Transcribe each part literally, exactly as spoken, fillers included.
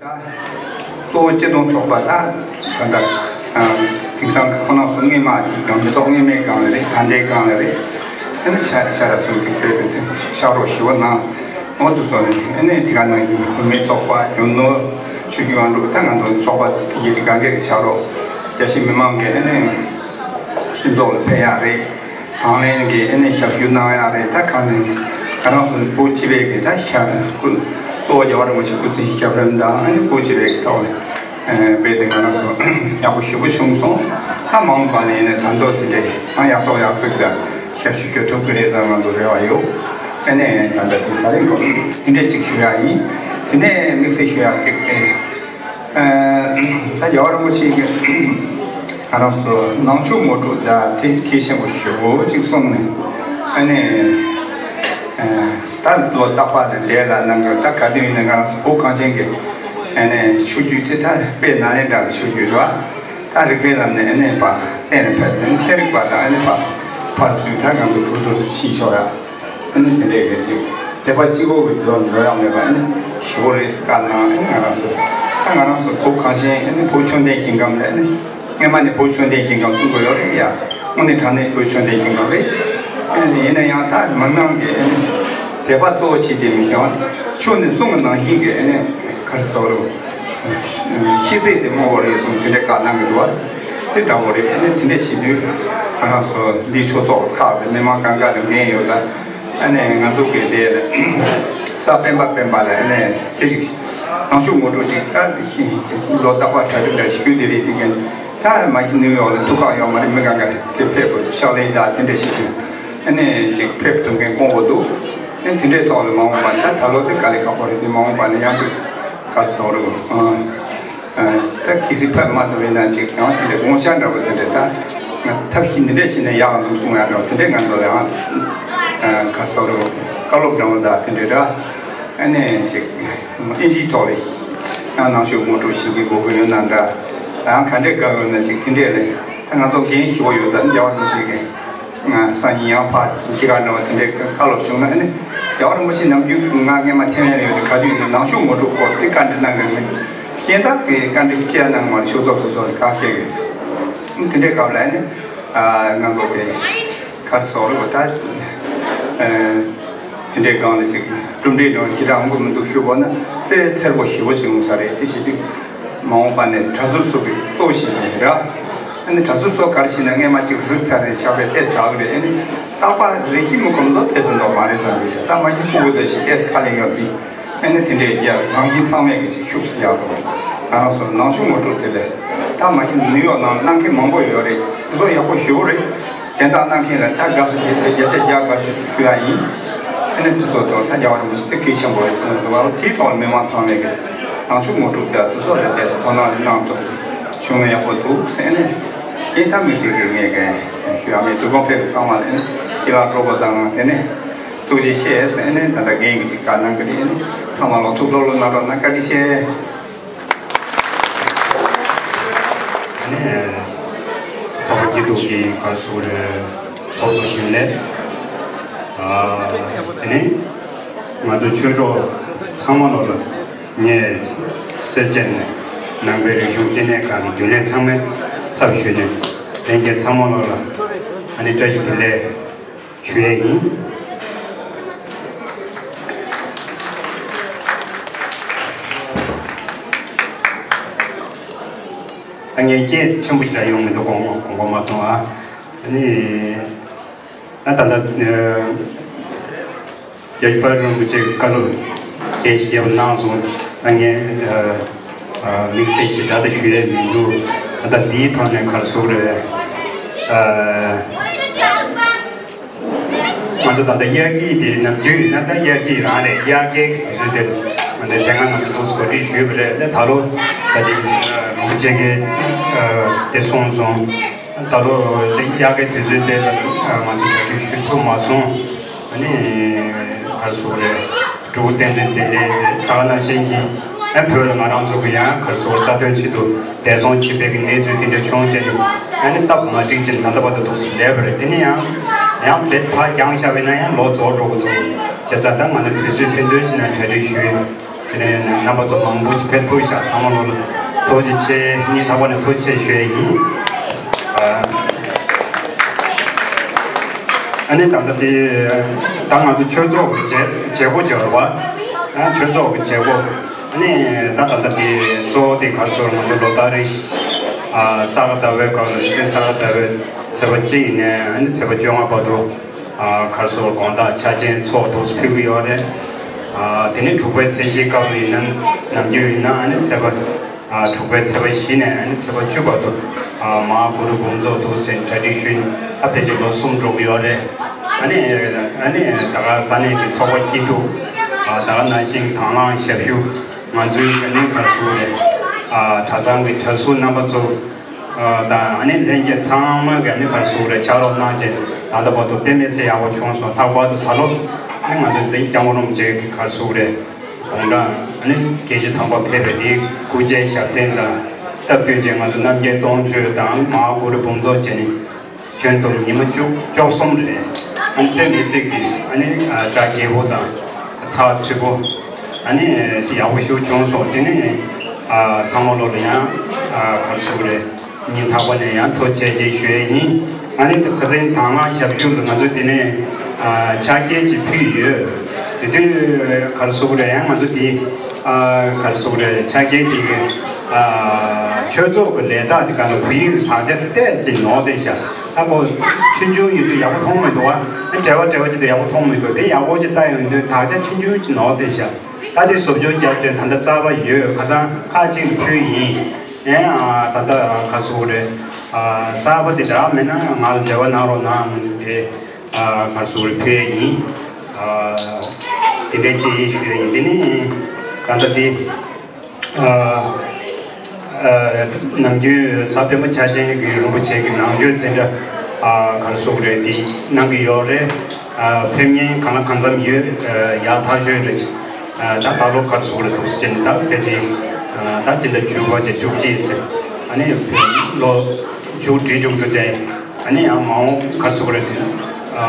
གཙོ་བོ་སྤྱི་གཏོང་ཚོགས་པ་དང་། ད་ལྟ་དེང་སང་གི་ཁོ་ན་སོ་སྔས་མ་གི་སྒང་མི་ཐོག་སྔས་མའི་སྒང་ལ་རེད། ད་ལྟའི་སྒང་ལ་རེད། ཨ་ནི་ཆ་ཆ་ར་སོང་གི་དཔེ་དེ་ཕྱག་རོགས་ཞུ་བ་གནང་། འོ་དུ་སོང་ནས་ཨ་ནི་དེ་ག་ནང་གི་བུད་མེད་ཚོགས་པ་རྒྱུ་ནོར་ཆུ་རྒྱུན་དབང་འགྲོ་ད་ང་ཚོ་ཚོགས་པ་དེ་གའི་དེ་ག་གའི་གི་ཕྱག་རོགས་རྒྱ་ཆེ་མི་མང་གི་ཨ་ནི་སུན་ཚོགས་ལ་ཕེབས་ཡག་རེད། དང་ལེན་གྱི་ཨ་ནི་ཞབས་ཞུ་གནང་ཡག་རེད། ད་གང་ནས་ང་རང་ཚོ་བོད་སྤྱི་པའི་གི་ད་ཞབས་སྐུ་གཙོ་བོ་རྒྱལ་བ་རིན་པོ་ཆེ་སྐུ་ཚེ་ཞབས་རིམ་དང་ཨ་ནི་བོད་སྤྱི་པའི་གི་ཐོག་ནས་རྦད་དེ་ང་རང་ཚོ་ཡག་པོ་ཞེ་པོ་བྱུང་སོང་། ད་མ་འོངས་པ་ནས་ཡིན་ན་ད་མདོ་དེ་འདྲའི་ཨ་ཡག་ཐོག་ཡག་བརྩེགས་དང་ཞབས་ཞུ་ཞུ་ཐུབ་ཀྱི་རེད་བསམ་ང་ཚོ་རེ་བ་ཡོད། ཨ་ནི་ད་ལྟ་དེ་ག་རེ་འགྲོ་དེ་འདྲ་ཅིག་ཞུ་ཡག་ཡིན། དེ་ནས་དམིགས་བསལ་ཞུ་ཡག་ཅིག་དེ། ད་རྒྱལ་བ་རིན་པོ་ཆེ་གིས་ང་རང་ཚོ་ནང་ཆོས་ངོ་སྤྲོད་ད་དེ་གལ་ཆེན་པོ་ཞེ་པོ་ཅིག་གསུངས་ནས། ཨ་ནི་ད་ལོ་རྟག་པར་ལ་འདས་ལ་གནང་གི། ད་ག་དུས་ཡིན་ན་ང་རང་ཚོ་བོད་གངས་ཅན་གྱི་ཨ་ནི་ཆོས་བརྒྱུད་དེ་ད་དཔེ་ནཱ་ལེནྡྲ་གི་ཆོས་བརྒྱུད་རེད་བ། ད་རིག་པའི་ལམ་ནས་ཨ་ནི་ཕར་གཏན་ལ་ཕེབས་ནས་ཚན་རིག་པ་དང་ཨ་ནི་ཕར་ཕར་ཚུར་ད་ང་ཚོ་གྲོས་བསྡུར་བྱེད་ཆོག་ཡ། ཨ་ནི་དེ་འདྲའི་གི་ཅིག་དད་པ་གཅིག་པོ་གི་འགྲོ་འགྲོ་ཡག་མེད་པ་ཨ་ནི་ཞེ་པོ་རེད་ཟེར་བཀའ་གནང་། ཨ་ནི་ང་རང་ཚོ་ད་ང་རང་ཚོ་བོད་གངས་ཅན་ཨ་ནི་བོད་ཆོས་ལྡན་ཞིང་ཁམས་ལ་ཨ་ནི་སྔོན་མ་ནས་བོད་ཆོས་ལྡན་ཞིང་ཁམས་གསུང་གི་ཡོད་རེད་ཡ། དངོས་གནས་དྲང་གནས་བོད་ཆོས་ལྡན་ཞིང་ཁམས་རེད། ཨ་ནི་ཡིན་ན་ཡང་ད་མི་མང་གི་ཨ་ནི་དད་པ་གཙོ་བོ་བྱས་ཏེ་མི་ཤོང་ཆོས་ནས་གསུང་གི་ནང་བཞིན་གི་ཨ་ནི་ག་རེ་ཟེར་རོ། ཤེས་ཚད་དེ་མང་བོ་རེད་གསུངས་དེ་འདྲའི་བཀའ་གནང་གི་འདུག་བ། དེ་འདྲ་བོ་རེད། ཨ་ནི་དེ་འདྲ་བྱེད་དུས་ང་རང་ཚོ་འདིའི་ཆོས་ཚོགས་ཁག་དེ་མི་མང་གང་ག་རེ་འགན་ཡོད་ད། ཨ་ནི་ང་ཚོ་གི་དེ་ས་སྤེན་པ་སྤེན་པ་ལ་ཨ་ནི་དེ་ཞིག་ནང་ཆོས་ངོ་སྤྲོད་ཅིག་ད་ལོ་རྟག་པར་གྲ་སྒྲིག་འདྲ་ཞིག་ཞུས་དེ་རེད། དེ་གན་ད་མ་གཞི་ནིའུ་ཡོག་ལ་ཐུག་ཁག་ཡོད་མ་རེད། མི་གང་ག་དེ་ཕེབས་དགོས་ཕྱག་ལེན་ད་དེ་འདྲ་ཞིག་ཨ་ནི་ཅིག་ཕེབས་ཐུབ་མཁན་དཀོན་པོ་འདུག་ཨ་ནི་དེ་འདྲའི་ཐོག་ལ་མ་འོངས་པ་ད་ད་ལོ་དེ་དཀའ་ལས་ཁག་པོ་རེད། དེ་མ་འོངས་པ་ནི་ཡང་ཅིག་ག་རེ་ཟེར་རོ། ཨ། ད་གལ་སྲིད་ཕེབས་མ་ཐུབ་པ་ཡིན་ན་ཅིག་ཡང་དེ་འདྲའི་དགོངས་འཆར་འདྲ་པོ་དེ་འདྲ་ད་ཐབས་ཤེས་འདི་འདྲ་བྱས་ན་ཡག་འདུག་གསུང་ཡ་འདྲ་པོ་དེ་འདྲའི་ང་ཚོ་ལ་ཡང་ག་རེ་ཟེར་རོ། བཀའ་སློབ་འདྲ་པོ་ད་དེ་འདྲ་འདྲ། ཨ་ནི་ཅིག་ཨིན་ཇིའི་ཐོག་ལ་ཡང་ནང་ཆོས་ངོ་སྤྲོད་བྱེད་དགོས་དགོས་ཀྱི་ཡོད་ན་འདྲ། ཡང་ག་འདྲའི་དགའ་ཡོད་ན་ཅིག་དེ་འདྲས་ལ་ད་ང་ཚོ་འགན་ཞེ་པོ་ཡོད། ད་རྒྱལ་བ་རིན་པོ་ཆེ་གི་སང་ཉིན་ཡང་ཕར་ཁྱི་ག་འདྲ་བ་དེ་འདྲའི་བཀའ་སློབ་བྱུང་ན་ཨ་ནི་རྒྱལ་བ་རིན་པོ་ཆེ་ནམ་རྒྱུན་ང་སྔས་མ་ཐེ་ཝན་ལ་ཡོད་དུས་ག་དུས་ཡིན་ན་ནང་ཆོས་ངོ་སྤྲོད་སྐོར་དེ་བཀའ་འདྲི་གནང་གི་མི་གཞན་དག་གི་བཀའ་འདྲི་ཅི་ཡང་གནང་མ་རེད། ཆོས་ཚོགས་སོ་སོ་ལ་ཁག་ཁྱེར་གི་དེ་འདྲའི་སྐབས་ལ་ཨ་ནི་ང་ཚོ་དེ་ག་རེ་ཟེར་རེད་པ་ད། དེ་འདྲའི་སྒང་ལ་ཅིག་གྲུབ་འབྲས་ནང་ཞེ་དྲག་འོང་གི་མི་འདུག་ཞུ་དགོས་ན་དཔེ་འཚེར་པོ་ཞེ་པོ་ཅིག་འོང་ས་རེད། དེ་བྱེད་དུས་མ་འོངས་པ་ནས་གྲྭ་ཟུར་ཚོ་གི་གཙོ་བྱས་ནས་ར། ཨ་ནི་གྲྭ་ཟུར་ཚོ་ག་རེ་བྱས་ན་སྔས་མ་ཅིག་གཟིགས་ཚར་རེད། ཆགས་པའི་ཏེས་དྲག་གི་རེད། ཨ་ནི་རྟག་པར་རེ་ཞིག་མི་ཁོམ་ལོ་ཏེས་འདོག་མ་རེད་བསམ་གི་རེད། ད་མ་གཞི་ཕྲུ་གུ་འདི་ཞིག་ཏེས་ཁ་ལེན་ཡོད་དུས་ཨ་ནི་དེ་འདྲའི་རྒྱ་རང་བཞིན་ཚང་མས་གི་ཅིག་ཤུགས་སུ་རྒྱག་དགོས། ང་རང་ཚོ་ནང་ཆོས་ངོ་སྤྲོད་དེ་ལས་ད་མ་གཞི་ནིའུ་ཡོག་ནང་གནང་མཁན་མང་པོ་ཡོད་རེད། དེ་ཚོ་ཡག་པོ་ཞེ་པོ་རེད། གཞན་དག་གནང་མཁན་ལ་ད་དགའ་བསུ་བརྒྱ་ཆ་བརྒྱ་དགའ་བསུ་ཞུ་ཡ་ཡིན། ཨ་ནི་དེ་ཚོ་དང་ད་རྒྱལ་བ་རིན་པོ་ཆེ་དེ་གལ་ཆེན་པོ་རེད་གསུངས་འདུག་བ། དེའི་ཐོག་ལ་མི་མང་ཚང་མས་ཀྱི་ནང་ཆོས་ངོ་སྤྲོད་དེ་དེ་ཚོ་ལ་བལྟས་ས་ཁོ་ན་ཞིག་གནང་ཐུབ་བྱུང་ན་ཡག་པོ་འདུག་ཟེར་ནས་ཤེས་ད་མི་སྲིད་ཀྱི་ངས་ཀྱི་ཞུ་ཡ་མེད། དུས་གོང་ཕེབས་ཚང་མ་ལ་ཨ་ནི་ཤེས་རབ་སྤྲོ་པོ་དང་དེ་ནས་ཐུགས་རྗེ་ཆེ་ཟེར་ནས་ད་ལྟ་རྒན་གྱི་ཅིག་བཀའ་གནང་གི་རེད། ཨ་ནི་ཚང་མ་ལོ་ཐུགས་ལོ་ལོ་གནང་རོགས་གནང་། བཀའ་དྲིན་ཆེ། ནས་ཚོགས་པ་སྐྱིད་སྡུག་གི་ག་རེ་ཟེར་དགོས་རེད། ཚོགས་གཙོ་རྒྱུན་ལས། ཨ། དེ་ནས་ང་ཚོ་ཆོས་གྲོགས་ཚང་མ་ལོ་ལ་ངས་སེར་བྱེས་ནས་ནང་པའི་རིག་གཞུང་ལྟེ་གནས་ཁང་གི་རྒྱུན་ལས་ཚང་མའི་ཚབ་ཞུས་ནས་ལྷན་རྒྱས་ཚང་མ་ལོ་ལ་ཨ་ནི་བཀྲ་ཤིས་བདེ་ལེགས་ཞུ་ཡས་ཡིན། ད་ངས་སྐད་ཆེན་པོ་ཞིག་ལ་ཡོང་མི་འདུག་དགོངས་དགོངས་པ་མ་ཚོམས་ཨ། ཨ་ནི། ཨ་ད་ལྟ། རྒྱལ་བ་རིན་པོ་ཆེ་བཀའ་སློབ་རྒྱས་ཤིག་རྒྱས་པ་གནང་སོང་། ད་ངས། དམིགས་བསལ་ཞིག་ད་ལྟ་ཞུ་ཡས་མི་འདུག་ད་ལྟ་འདིའི་ཐོག་ནས་ག་རེ་ཟེར་དགོས་རེད། ང་ཚོ་ད་ལྟ་དབྱར་སྐྱིད་དེ་ནམ་རྒྱུན་ཡིན་ན་ད་དབྱར་སྐྱིད་རང་རེད། དབྱར་ཁའི་དུས་ཚོད་དེ་ང་ཚོ་དེ་སྔ་ང་ཚོ་ཏོག་ཙམ་གོ་སྒྲིག་ཞུས་པ་རེད། ད་ད་ལོ་ད་ཅིག་རིན་པོ་ཆེ་གིས་དེ་གསུངས་སོང་། ད་ལོ་དེ་དབྱར་ཁའི་དུས་ཚོད་དེ་ལ་ང་ཚོ་གྲ་སྒྲིག་ཞུ་ཐུབ་མ་སོང་། ཨ་ནི་ག་རེ་ཟེར་དགོས་རེད། འབྲུག་བསྟན་འཛིན་བདེ་ལེགས་དེ་ད་ག་ནང་བཞིན་གྱི་ཨ་བོད་ལ་ང་རང་ཚོ་གི་ཡང་ག་རེ་ཟེར་དགོས་རྩ་དོན་ཆེད་དུ་འདས་སོང་བྱས་པའི་གི་གནས་ཚུལ་དེ་འདྲ་བྱུང་བྱས་ནས་ཨ་ནི་སྟབས་མ་འགྲིག་ཅིང་ད་ལྟ་བར་དུ་འདུག་སེ་སླེབས་པ་རེད། དེ་ནི་ཡང་ཡང་དེ་ཕར་འགྱངས་བཞག་པ་ཡིན་ན་ཡང་ལོ་རྫོགས་འགྲོ་གི་འདུག་བྱས་ཙང་ད་ང་ཚོ་དུས་ཚོད་ཕན་ཚུན་ཅིག་ནང་གྲ་སྒྲིག་ཞུས། དེ་ནས་རྣམ་པ་ཚོ་མང་པོ་ཞིག་ཕེབས་ཐུབ་ཤག་ཚང་མ་ལོ་ལ་ཐུགས་རྗེ་ཆེ། སྙིང་ཐག་པ་ནས་ཐུགས་རྗེ་ཆེ་ཞུ་ཡས་ཡིན། ཨ་ཨ་ནི་ད་ལྟ་དེ་ད་ང་ཚོ་ཆོས་ཚོགས་ཀྱི་བྱེད་བྱེད་སྒོ་བྱེད་པ། ཨ་ཆོས་ཚོགས་ཀྱི་བྱེད་སྒོ། ཨ་ནི་ད་ད་ལྟ་དེ་གཙོ་བོ་དེ་ག་རེ་ཟེར། ང་ཚོ་ལོ་ལྟར་རེ་བཞིན་ཨ་ས་ག་ཟླ་བའི་སྐབས་ལ་དེ་ས་ག་ཟླ་བའི་ཚེས་པ་གཅིག་ནས་ཨ་ནི་ཚེས་པ་བཅོ་ལྔ་བར་དུ། ཨ་ག་རེ་ཟེར། དགོང་དག་ཆ་ཆེན་ཚོགས་འདུ་ཕུལ་གྱི་ཡོད་རེད། ཨ་དེ་ནས་དྲུག་པའི་ཚེས་བཞིའི་སྐབས་ལ་ཡིན་ན། ནམ་རྒྱུན་ཡིན་ན་ཨ་ནི་ཚེས་པ་ཨ་དྲུག་པའི་ཚེས་པ་བཞི་ནས་ཨ་ནི་ཚེས་པ་བཅུ་བར་དུ་ཨ་མ་ཧཱ་གུ་རུ་འབུམ་ཚོགས་འདུ་ཟེར་གྲ་སྒྲིག་ཞུས། ཨ་ཕལ་ཆེར་ལོ་གསུམ་འགྲོ་གི་ཡོད་རེད། ཨ་ནི་ཨ་ནི་ད་ག་ས་གནས་ཀྱི་ཚོགས་པ་སྐྱིད་སྡུག་ཨ་ད་ག་ནང་བཞིན་དང་བླངས་ཞབས་ཞུ། ང་ཚོའི་ཨ་ནི་ག་རེ་ཟེར་རེད། ཨ་གྲྭ་ཚང་གི་གྲྭ་ཟུར་རྣམ་པ་ཚོ། ཨ་དང་ཨ་ནི་ལྷན་རྒྱས་ཚང་མ་གིས་ཨ་ནི་ག་རེ་ཟེར་རེད། ཕྱག་རོགས་གནང་བྱས་ད་ལྟ་བར་དུ་དཔེ་མི་སྲིད་ཡག་པོ་བྱུང་སོང་། ལྷག་པར་དུ་ད་ལོ་ཨ་ནི་ང་ཚོ་འདི་སྐྱབས་མགོན་རིན་པོ་ཆེ་གི་ག་རེ་ཟེར་རེད། དགུང་གྲངས་ཨ་ནི་བརྒྱད་ཅུ་ཐམ་པ་ཕེབས་པའི་དེའི་སྐུ་ཕྱྭའི་ཞབས་བརྟན་དང་སྟབས་བསྟུན་བྱས། ང་ཚོ་རྣམ་རྒྱལ་སྟོང་མཆོད་དང་མ་ཧཱ་གུ་རུ་འབུམ་ཚོགས་བྱས་ནས་ཁྱོན་བསྡོམས་ཉི་མ་བཅུ་བཅུ་གསུམ་རེད། ཨ་ནི་དཔེ་མི་སྲིད་ཀྱི་ཨ་ནི་ཨ་གྲ་རྒྱས་པོ་དང་ཚགས་ཚུད་པོ། ཨ་ནི་དེ་ཡག་པོ་ཞིག་བྱུང་སོང་། དེ་ནས་ཨ་ཚང་མ་ལོ་ལ་ཡང་ཨ་ག་རེ་ཟེར་རེད། སྙིང་ཐག་པ་ནས་ཡང་ཐུགས་རྗེ་ཆེ་ཞུ་ཡས་ཡིན། ཨ་ནི་ཁ་སང་དང་བླངས་ཞབས་ཞུ་ལ་ང་ཚོས་དེ་ནས་ཨ་ཕྱག་འཁྱེར་ཅིག་ཕུལ་ཡོད། དེ་དུས་ག་རེ་ཟེར་རེད། ཡང་ང་ཚོ་དེ་ཨ་ག་རེ་ཟེར་རེད། ཕྱག་འཁྱེར་དེ་གི་ཨ་ཆོས་ཚོགས་ཀྱི་ལས་རྟགས་དེ་ག་ལ་བོད་ཡིག་གི་དག་ཆ་དེ་ཏོག་ཙམ་ནོར་བསྡད་ཤག་ཨ་ཁོ་ཆུང་ཆུང་ཡིན་དུས་ཡག་པོ་མཐོང་མི་འདུག་ཨ་བྲེལ་བ་བྲེལ་བ་ཅིག་དང་ཡག་པོ་མཐོང་མི་འདུག་དེ་ཡག་པོ་ཅིག་ལྟ་ཡོང་དུས་དག་ཆ་ཆུང་ཆུང་ཅིག་ནོར་བསྡད་ཤག་ད་དེ་བཟོ་བཅོས་བརྒྱབ་བྱས་ད་ལྟ་གསར་པ་ཡོད། ཁ་སང་ཁག་ཅིག་ལ་ཕུལ་ཡིན། ཨེ་ཨ་ད་ལྟ་ག་རེ་ཟེར་རེད། ཨ་གསར་པ་དེ་འདྲ་མེད་ན་ང་ལ་འབྲེལ་བ་གནང་རོགས་གནང་། དེ་ཨ་ག་རེ་ཟེར་རེད། ཕུལ་ཡས་ཡིན། ཨ་དེ་འདྲའི་ཅིག་ཞུ་ཡས་ཡིན། དེ་ནས་ད་ལྟ་དེ་ཨ་ཨ་ནམ་རྒྱུན་གཟའ་སྤེན་པ་འཆར་ཅན་གྱི་རིན་པོ་ཆེ་གི་ནང་ཆོས་འཛིན་གྲྭ་ཨ་ག་རེ་ཟེར་རེད། དེ་གནང་གི་ཡོད་རེད། ཨ་ཕེབས་མཁན་གང་ལ་གང་འཚམ་ཡོད། ཨ་ཡག་ཐག་ཆོད་རེད། ཨ་ད་ད་ལོ་ག་རེ་ཟེར་རེད། འདུག་སེ་བྱས་ནས་ད་ཕལ་ཆེར་ཨ་ད་སྤྱི་ཟླ་བཅུ་པ་བྱས་བཅུ་གཅིག་ཟེར། ཨ་ནི་ལོ་མཇུག་སྒྲིལ་འགྲོ་གི་འདུག་སྟེ། ཨ་ནི་ཡང་མ་འོངས་ག་རེ་ཟེར་རེད། ཨ་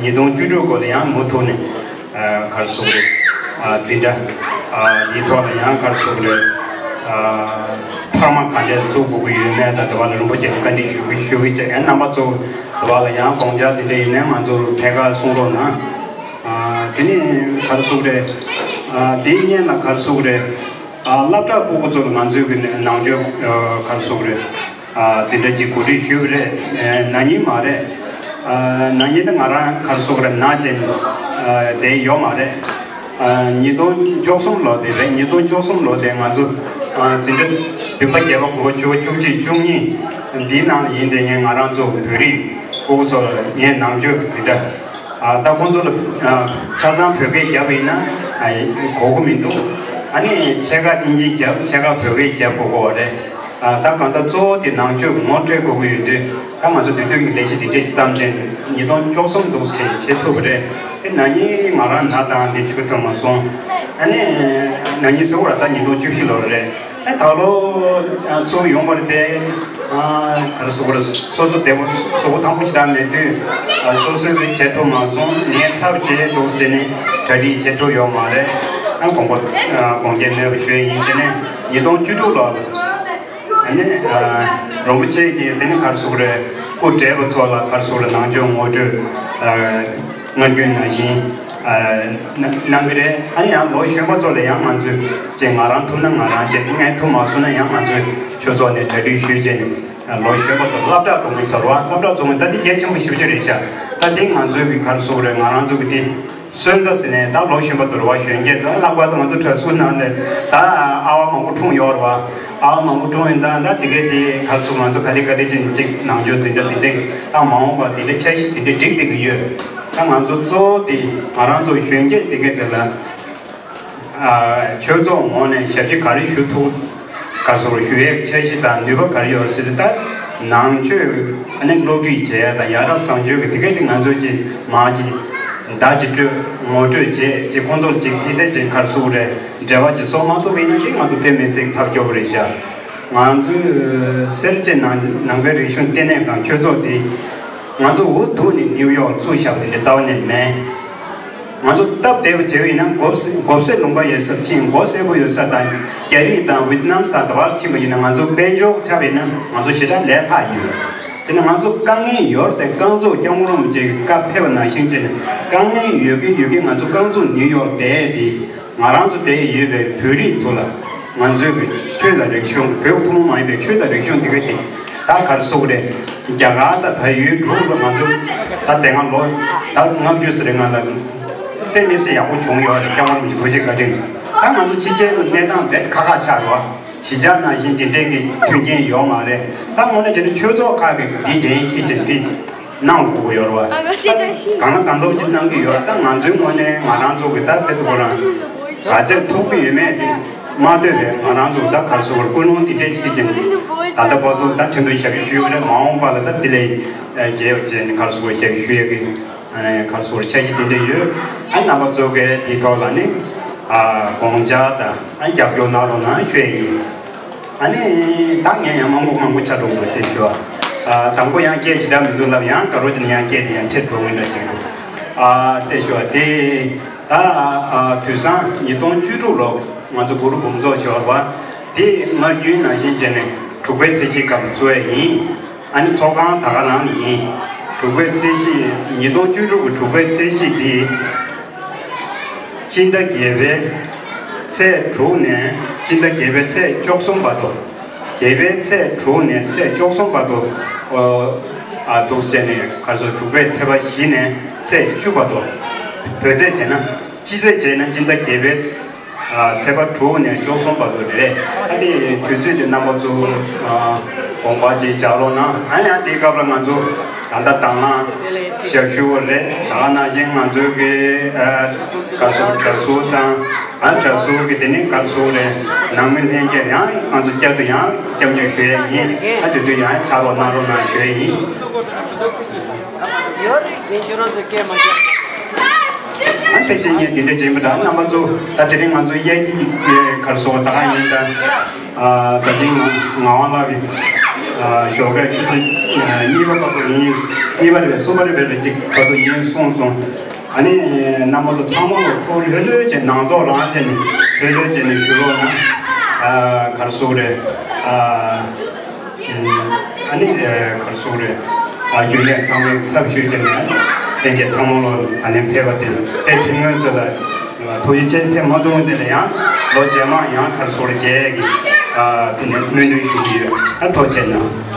ཉིས་སྟོང་བཅུ་དྲུག་སྐོར་ལ་ཡང་མུ་མཐུད་ནས་ཨ་ག་རེ་ཟེར་རེད། ཨ་འཛིན་གྲྭ་ཨ་འདིའི་ཐོག་ལ་ཡང་ག་རེ་ཟེར་རེད། ཨ་འཕར་མ་ག་འདྲས་བཟོ་དགོས་ཀྱི་ཡོད་མེད་དང་དེ་བ་ལ་རིན་པོ་ཆེ་ལ་བཀའ་འདྲི་ཞུ་གི་ཞུ་གི་བྱས། ཨ་རྣམ་པ་ཚོ་དེ་བ་ལ་ཡང་དགོངས་འཆར་དེ་འདྲ་ཡིན་ན་ང་ཚོར་ཐད་ཀར་གསུང་རོགས་གནང་། ཨ་དེ་ནས་ག་རེ་ཟེར་རེད། ཨ་དེའི་སྔོན་ལ་ག་རེ་ཟེར་རེད། ཨ་སློབ་གྲྭ་སྤུ་གུ་ཚོ་ལ་ང་ཚོའི་གི་ནང་ཆོས་ཨ་ག་རེ་ཟེར་རེད། ཨ་འཛིན་གྲྭ་གཅིག་གོ་སྒྲིག་ཞུས་པ་རེད། ཨ་ན་ནིང་མ་རེད། ཨ་ན་ནིང་ད་ང་རང་ག་རེ་ཟེར་རེད། ན་ཅན་ཨ་དེ་ཡོད་མ་རེད། ཨ་ཉིས་སྟོང་བཅུ་གསུམ་ལོ་དེ་རེད། ཉིས་སྟོང་བཅུ་གསུམ་ལོ་དེ་ང་ཚོ་ཨ་འཛིན་གྲྭ་བདུན་པ་བརྒྱད་པ་དགུ་པ་བཅུ་པ་བཅུ་གཅིག་བཅུ་གཉིས་འདིའི་ནང་ལ་ཡིན། དེ་ངས་ང་རང་ཚོ་བོད་རིགས་སྤུ་གུ་ཚོ་ལ་ངས་ནང་ཆོས་ཀྱི་འཛིན་གྲྭ། ཨ་ད་ཁོང་ཚོ་ལ་ཨ་ཆ་ཚང་བོད་སྐད་བརྒྱབ་པ་ཡིན་ན་ཨ་གོ་གི་མི་འདུག་ཨ་ནི་ཕྱེད་ཀ་དབྱིན་ཇི་བརྒྱབ། ཕྱེད་ཀ་བོད་སྐད་བརྒྱབ་དགོས་ཀྱི་ཡོད་རེད། ཨ་ད་གང་ལྟར་གཙོ་བོ་དེ་ནང་ཆོས་ངོ་སྤྲོད་དགོས་ཀྱི་ཡོད་དུས། ད་ང་ཚོ་འདི་དུས་ཀྱི་ལས་གཞི་འདི་འདྲས་ཤིག་བརྩམས་བྱས་ཉིས་སྟོང་བཅུ་གསུམ་འདུག་སེ་བྱེད་ཐུབ་པ་རེད། དེ་ན་ནིང་ང་རང་ན་དང་འདི་བྱུང་ཐུབ་མ་སོང་། ཨ་ནི་ན་ནིང་ཟེར་བ་ལ་ད་ཉིས་སྟོང་བཅུ་བཞི་ལོ་རེད། ཨ་ད་ལོ་ཨ་ཚུར་ཡོང་བ་རེད་དེ། ཨ་ག་རེ་ཟེར་དགོས་རེད། སོ་སོ་བདེ་པོ་གཟུགས་པོ་ཐང་པོ་ཞེ་དྲག་མེད་དུས། ཨ་སོ་སོའི་གི་བྱེད་ཐུབ་མ་སོང་། ངའི་ཚབ་བྱས་འདུག་ཟེར་ནས་གྲ་སྒྲིག་བྱེད་ཐུབ་ཡོད་མ་རེད། ཨ་དགོངས་པ་ཨ་དགོངས་འགལ་མེད་པ་ཞུ་ཡས་ཡིན། བྱས་ནས་ཉིས་སྟོང་བཅུ་དྲུག་ལོ་ལ་ཨ་ནི་ཨ་རིན་པོ་ཆེ་གིས་དེ་ནི་ག་རེ་ཟེར་དགོས་རེད། སྐུ་བགྲེས་པ་ཚོ་ལ་ག་རེ་ཟེར་དགོས་རེད། ནང་ཆོས་ངོ་སྤྲོད་ཨ་སྔར་རྒྱུན་ནང་བཞིན་ཨ་གནང་གནང་གི་རེད། ཨ་ནི་ཡང་ལོ་གཞོན་པ་ཚོ་ལ་ཡང་ང་ཚོས་ཅིག་ང་རང་ཐུབ་ན་ང་རང་བྱས། ངས་ཐུབ་མ་སོང་ན་ཡང་ང་ཚོས་ཆོས་ཚོགས་ནས་གྲ་སྒྲིག་ཞུས་བྱས་ནས། ལོ་གཞོན་པ་ཚོ་སློབ་གྲྭ་འགྲོ་མཁན་ཚོ་རེད་བ། སློབ་གྲྭ་འགྲོ་མཁན་ད་འདི་གལ་ཆེན་པོ་ཞེ་པོ་ཅིག་རེད་ཤག་ད་འདི་ང་ཚོའི་གི་ག་རེ་ཟེར་དགོས་རེད། ང་རང་ཚོ་གི་དེ་སོན་རྩ་ཟེར་ནས་ད་ལོ་གཞོན་པ་ཚོ་རེད་བ། གཞོན་སྐྱེས་ཚོ་ལྷག་པར་དུ་ང་ཚོ་གྲྭ་ཟུར་ནང་ནས་ད་ཨ་བ་མང་པོ་འཁྲུངས་ཡོད་རེད་བ། ཨ་བ་མང་པོ་འཁྲུངས་ཡིན། ད་ད་འདི་གའི་དེ་ག་རེ་ཟེར། ང་ཚོ་ག་ལེ་ག་ལེ་ཅིག་ཅིག་ནང་ཆོས་འཛིན་གྲྭ་འདི་འདྲས་ད་མ་འོངས་པ་འདི་འདྲས་འཆར་གཞི་འདི་འདྲས་སྒྲིག་བསྡད་ཀྱི་ཡོད། ད་ང་ཚོ་གཙོ་བོ་དེ་ང་རང་ཚོ་གཞོན་སྐྱེས་འདི་གའི་ཚོ་ལ། ཨ་ཆོས་ཚོགས་ངོས་ནས་ཞབས་ཕྱི་ག་རེ་ཞུ་ཐུབ། ག་ཚོར་ཞུ་ཡས་འཆར་གཞི་དང་ནུས་པ་ག་རེ་ཡོད་ཟེར་ཏེ། ད་ནང་ཆོས་ཨ་ནི་སློབ་ཁྲིད་བྱས་དང་ཡ་རབས་བཟང་སྤྱོད་ཀྱི་དེ་གས་དེ་ང་ཚོས་ཅིག་མར་ཅིག་བརྡ་ཅིག་སྤྲོད་ངོ་སྤྲོད་བྱས་ཅིག་ཁོང་ཚོར་ཅིག་དེ་འདྲ་ཅིག་ག་རེ་ཟེར་དགོས་རེད། འབྲེལ་བ་ཅིག་བཟོ་མ་ཐུབ་པ་ཡིན་ན་དེ་ང་ཚོ་དཔེ་མི་སྲིད་ཐབས་སྐྱོ་པོ་རེད་ཤག་ང་ཚོས་སེར་བྱེས་ནང་ནང་པའི་རིག་གཞུང་ལྟེ་གནས་ཁང་ཆོས་ཚོགས་དེ་ང་ཚོ་འུ་ཐུག་ནས་ནིའུ་ཡོག་བཙུགས་བཞག་པ་དེ་འདྲ་རྩ་བ་ནས་མེད། ང་ཚོ་སྟབས་བདེ་པོ་བྱས་པ་ཡིན་ན་མགོ་སེ་མགོ་སེར་ལུང་པ་ཡོད་སར་ཕྱིན། མགོ་སེར་པོ་ཡོད་ས་དང་རྒྱ་རིགས་དང་ཝི་ཏི་ནམ་དང་དེ་བར་ཕྱིན་པ་ཡིན་ན། ང་ཚོ་དཔལ་འབྱོར་ཆ་བ་ཡིན་ན་ང་ཚོ་ཞེ་དྲག་ལས་སླ་ཡོད། དེ་ནི་ང་ཚོ་དཀའ་ངལ་ཡོད་རེད་དེ། རྐང་བཙུགས་སྐྱབས་མགོན་རིན་པོ་ཆེ་གི་བཀའ་ཕེབས་པ་ནང་བཞིན་བྱས་ནས་དཀའ་ངལ་ཡོད་ཀྱི་ཡོད་ཀྱི་ང་ཚོ་རྐང་བཙུགས་ནིའུ་ཡོག་བསྡད་དེ། ང་རང་ཚོ་དེ་ཡོད་པའི་བོད་རིགས་ཚོ་ལ་ང་ཚོའི་གི་ཆོས་དང་རིག་གཞུང་། བོད་ཐུན་མོང་མ་ཡིན་པའི་ཆོས་དང་རིག་གཞུང་འདི་ག་དེ་ད་ག་རེ་ཟེར་དགོས་རེད། རྒྱ་གར་དང་བལ་ཡུལ་འགྲོ་ལ་ང་ཚོ་ད་དེ་སྔ་ལོ་ད་ལྔ་བཅུ་ཙམ་རིང་ང་ལ་དཔེ་མི་སྲིད་ཡག་པོ་བྱུང་ཡོད་རེད། སྐྱབས་མགོན་རིན་པོ་ཆེ་ཐུགས་རྗེ་བཀའ་དྲིན། ད་ང་ཚོ་ཕྱི་རྒྱལ་དུ་གནས་སྟངས་རྦད་ཁག་ཁག་ཆགས་རེད་བ། གཞིས་ཆགས་ནང་བཞིན་འདི་འདྲའི་གི་མཐུན་རྐྱེན་ཡོད་མ་རེད། ད་དངོས་གནས་བྱས་ན་ཆོས་ཚོགས་ཁག་གི་འདི་འགན་འཁྱེར་བྱས་འདི་གནང་དགོས་ཀྱི་ཡོད་རེད་བ། ད་གང་ལ་གང་འཚམ་ཅིག་གནང་གི་ཡོད། ད་ང་ཚོའི་ངོས་ནས་ང་རང་ཚོ་གི་ད་དཔེ་དུ་ཁོ་རང་ག་ཚད་ཐུབ་ཀྱི་ཡོད་མེད་དེ་མ་ལྟོས་པའི་ང་རང་ཚོ་ད་ག་རེ་ཟེར་དགོས་རེད། ཀུན་སློང་འདི་འདྲ་ཞིག་བྱས་ནས་ད་ལྟ་བར་དུ་ད་ཐེར་འདོན་ཞབས་ཞུ་ཞུས་པ་རེད། མ་འོངས་པ་ལ་ད་འདི་ལས་རྒྱས་པ་བྱས་ནས་ག་རེ་ཟེར་དགོས་རེད། ཞབས་ཞུ་ཞུ་ཡག་གི་ཨ་ནི་ག་རེ་ཟེར་དགོས་རེད། འཆར་གཞི་དེ་འདྲ་ཡོད། ཨ་རྣམ་པ་ཚོ་གིས་དེའི་ཐོག་ལ་ནི་ཨ་དགོངས་འཆར་དང་ཨ་རྒྱབ་སྐྱོར་གནང་རོགས་གནང་ཞུ་ཡག་ཡིན། ཨ་ནི་ད་ངས་ཡང་མང་པོ་མང་པོ་ཆ་འགྲོ་དགོས་དེ་ཞུ་བ། ཨ་དང་པོ་ཡང་སྐད་ཅིག་འདྲ་མི་འདུག་ལབ། ཡང་དགའ་རོགས་ཀྱིས་ནི་ཡང་སྐད་དེ་ཡང་ཆེར་འགྲོ་འོས་འདྲ་ཅིག་འདུག། ཨ་དེ་ཞུ་བ་དེ་ད་ཨ་དུས་སང་ཉིས་སྟོང་བཅུ་དྲུག་ལོ་ང་ཚོ་གུ་རུ་འབུམ་ཚོགས་འབྱོར་བ་དེ་སྔར་རྒྱུན་ནང་བཞིན་བྱས་ནས་དྲུག་པའི་ཚེས་གཅིག་སྐབས་བཙུགས་ཡག་ཡིན། ཨ་ནི་ཚོགས་ཁང་ད་ག་རང་ཡིན། དྲུག་པའི་ཚེས་གཅིག་ཉིས་སྟོང་བཅུ་དྲུག་གི་དྲུག་པའི་ཚེས་གཅིག་འདི་སྤྱི་ཟླ་བརྒྱད་པའི་ཚེས་དྲུག་ནས་སྤྱི་ཟླ་བརྒྱད་པའི་ཚེས་བཅུ་གསུམ་བར་དུ། བརྒྱད་པའི་ཚེས་དྲུག་ནས་ཚེས་བཅུ་གསུམ་བར་དུ། ཨ་འདུག་སེ་བྱས་ནས་ག་རེ་ཟེར་དགོས་རེད། དྲུག་པའི་ཚེས་པ་བཞི་ནས་ཚེས་བཅུ་བར་དུ། བོད་ཚེས་བྱས་ན་སྤྱི་ཚེས་བྱས་ན་སྤྱི་ཟླ་བརྒྱད་པའི་ཨ་ཚེས་པ་དྲུག་ནས་བཅུ་གསུམ་བར་དུ་རེད། ཨ་དེ་དུས་ཚོད་དེ་རྣམ་པ་ཚོ་ཨ་དགོངས་པ་ཅིག་འཇགས་རོགས་གནང་། ཨ་ཡང་དེའི་སྐབས་ལ་ང་ཚོ་ད་ལྟ་དང་བླངས་ཞབས་ཞུ་བ་རེད། ད་ག་ནང་བཞིན་ང་ཚོའི་གི་ཨ་ག་རེ་ཟེར་དགོས་རེད། གྲྭ་ཟུར་དང་ཨ་གྲྭ་ཟུར་གི་དེ་ནས་ག་རེ་ཟེར་དགོས་རེད། ནང་མི་ལྷན་རྒྱས་ཡང་ང་ཚོ་བསྐྱར་དུ་ཡང་སྐྱབས་འཇུག་ཞུ་ཡག་ཡིན། ཨ་དེ་དུས་ཡང་ཕྱག་རོགས་གནང་རོགས་གནང་ཞུ་ཡག་ཡིན། ཡོད་རེད། དེ་ཁྱོད་རང་ཚོས་སྐད་མ་རྒྱག་ཨ་ཕལ་ཆེར་ངས་འདི་འདྲ་བྱས་པ་འདྲ། རྣམ་པ་ཚོ་ད་དེ་རིང་ང་ཚོ་དབྱར་སྐྱིད་ག་རེ་ཟེར་དགོས་རེད། ད་ག་ཡིན་ད། ཨ་ད་ཅིང་ངག་དབང་ལགས་ཀྱིས་ཨ་ཞོགས་ཀས་ཆུ་ཚོད་གཉིས་པ་བར་དུ་ཡིན། གཉིས་པ་རེད་པས། གསུམ་པ་རེད་པས། རེད། གཅིག་བར་དུ་ཡིན་གསུངས་སོང་། ཨ་ནི་རྣམ་པ་ཚོ་ཚང་མ་ལ་ཐུགས་ལྷོད་ལྷོད་བྱས། ནང་ཚོགས་རང་བྱས་ནས་ལྷོད་ལྷོད་བྱས་ནས་ཞུ་རོགས་གནང་། ཨ་ག་རེ་ཟེར་དགོས་རེད། ཨ་ཨ་ནི་ཨ་ག་རེ་ཟེར་དགོས་རེད། ཨ་རྒྱུན་ལས་ཚང་མའི་ཚབ་ཞུས་བྱས་ནས་ལྷན་རྒྱས་ཚང་མ་ལ་ཨ་ནི་ཕེབས་པ་དེ་དེ་ཕེབས་མཁན་ཚོ་ལ་ཐུགས་རྗེ་ཆེ། ཕེབས་མ་ཐུབ་པ་དེ་ལ་ཡང་ལོ་རྗེས་མ་ཡང་ག་རེ་ཟེར་དགོས་རེད། མཇལ་ཡག་གི་ཨ་དེ་ནས་སྨོན་འདུན་ཞུ་གི་ཡོད། ཨ་ཐུགས་རྗེ་གནང་།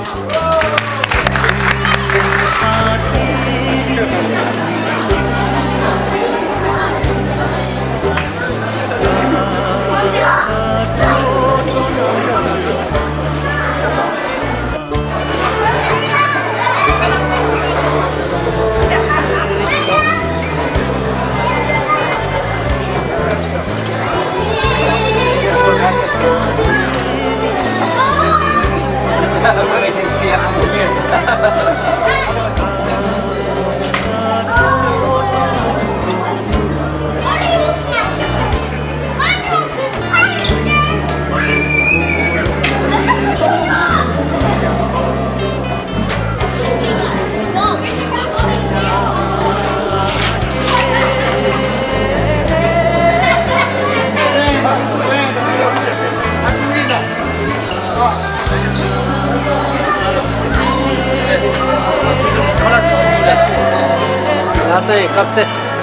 ང་ཚོའི་སྐབས་སུ།